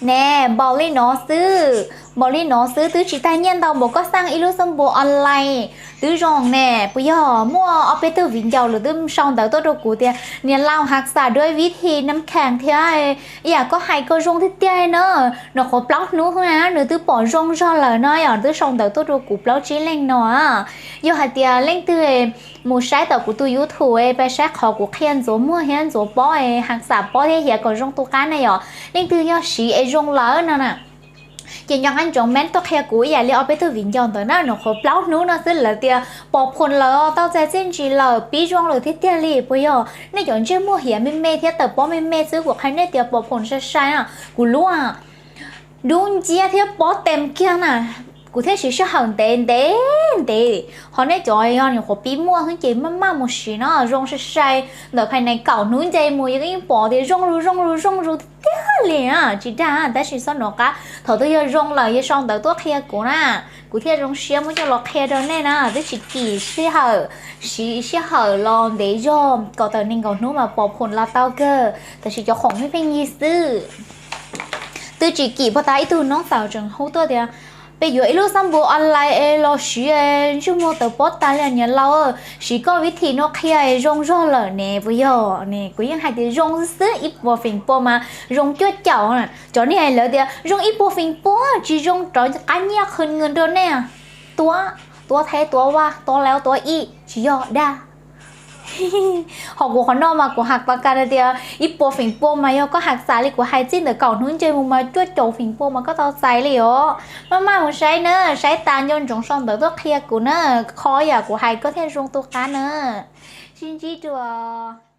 Ne, npaum li no xwb, npaum li no xwb twb tsis tag nyiaj ntau npaum koj xaj ib lub xab npua online twb zoo ne. Puas yog? Muaj ob peb tug viv ncaus lawm twb sau ntawv tuaj rau kuv tias niam laus, haj xam dua vib thi nam khas thiab, ib yam koj hais koj zoo tiag tiag na. Nws qhuav plaub hnub xwb na nws twb pom zoo zog lawm no yom, twb sau ntawv tuaj rau kuv plaub tsib leej no. Yog hais tias leej twg mus saib tom kuv tus YouTube es pab saib qhov kuv qhia ntxuav muag thiab ntxuav pob, haj xam pob thiab hiav kom zoo tu qab na yom, leej twg yog siv es zoo lawm no na, ces nco qab ntsoov ment tuaj qhia kuv ib yam li ob peb tug viv ncaus ntawd na. Nws qhuav plaub hnub no xwb lawv tias pos phoom lawm, tau txais txiaj ntsig lawm, pib zoo lawm tiag tiag li. Puas yog? Nej cov ntsej muag hiav me me thiab tawm pob me me xwb kuv qhia nej tias pos phoom sai sai na. Kuv lub dub nciab thiab pob tes kiag na, kuv thiaj siv sij hawm ntev ntev ntev. Ho nej cov yog nyuam qhuav pib muaj xwb ces maj maj mus siv no, zoo sai sai. Ntawm phais nees kaum hnub nce mus yeej pom tias zoo zoo zoo zoo tiag tiag li na. Tsis dag tab sis xob nuv qab thaum twg yog zoo lawm yog sau ntawv tuaj qhia kuv na, kuv thiaj zoo siab muab coj los qhia rau nej na. Twb tsis kim sij hawm, siv sij hawm los ntev zog kaum tawm nees nkaum hnub mas pos phoom los tau kawg, tab sis cov khoom pheej pheej yig xwb. Twb tsis kim puag ta ib tug noob xaus tseem hu tuaj tias peb yuav ib lub xab npua online es los siv ntsej muag tawm pob tas li niam laus, siv koj vib thi no qhia zoo zog lawm ne. Puas yog ne? Kuv yeej hais tias zoo xwb, ib puas feem pua mas zoo cuaj caum. Cov niag lawv tias zoo ib puas feem pua tsis zoo rov qab nyiaj qhwv nws rau nej. Tuab, tuab thaib tuab vaj tuab laub tuab ib tsis yog dag. Ho kuv qhov no mas kuv hais pas kas tias ib puas feem pua mas yog koj haj xam li kuv hais txij ntawm kaum hnub nce mus mas cuaj caum feem pua mas koj tau txais li os. Maj maj mus saib na, saib tas nco ntsoov sau ntawv tuaj qhia kuv na, qhov yam kuv hais koj thiaj zoo tu qab na. Sib ntsib dua.